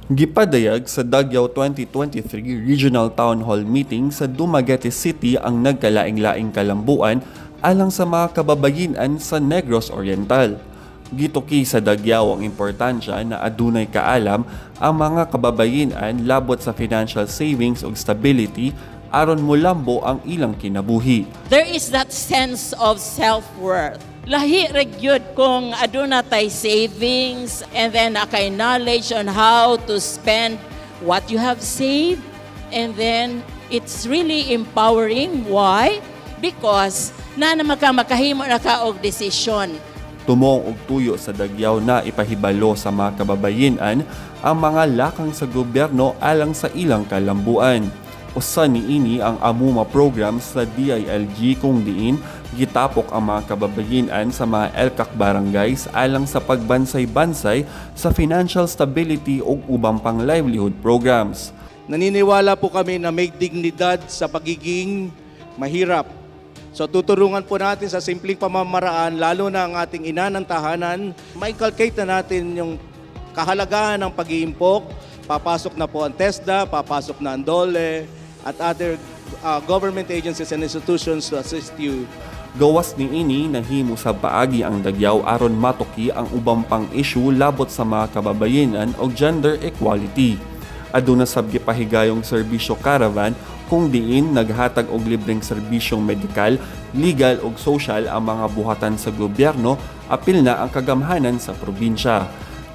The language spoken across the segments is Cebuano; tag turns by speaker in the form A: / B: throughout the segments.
A: Gipadayag sa Dagyaw 2023 Regional Town Hall Meeting sa Dumaguete City ang nagkalaing-laing kalambuan alang sa mga kababayinan sa Negros Oriental. Gituki sa Dagyaw ang importansya na adunay kaalam ang mga kababayinan labot sa financial savings ug stability aron mulambo ang ilang kinabuhi.
B: There is that sense of self-worth. Lahi ra gyud kung aduna tay savings and then naa kay knowledge on how to spend what you have saved, and then it's really empowering. Why? Because na na maka makahimo na ka og desisyon.
A: Tumong og tuyo sa Dagyaw na ipahibalo sa mga kababayinan ang mga lakang sa gobyerno alang sa ilang kalambuan. Usa niini ang Amuma program sa DILG kung diin gitapok ang mga kababayinan sa mga ELCAC barangays alang sa pagbansay-bansay sa financial stability ug ubang pang livelihood programs.
C: Naniniwala po kami na may dignidad sa pagiging mahirap. So tutulungan po natin sa simpleng pamamaraan, lalo na ang ating ina ng tahanan, ma-inculcate na natin yung kahalagahan ng pag-iimpok. Papasok na po ang TESDA, papasok na ang DOLE, at other government agencies and institutions to assist you.
A: Gawas niini, nahimo sa paagi ang Dagyaw aron matuki ang ubang pang issue labot sa mga kababayenan og gender equality. Aduna sab gipahigayong serbisyo caravan kung diin naghatag og libreng serbisyong medikal, legal ug social ang mga buhatan sa gobyerno, apil na ang kagamhanan sa probinsya.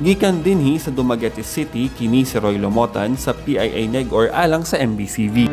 A: Gikan dinhi sa Dumaguete City, kini si Roy Lomotan sa PIA Negor alang sa MBCV.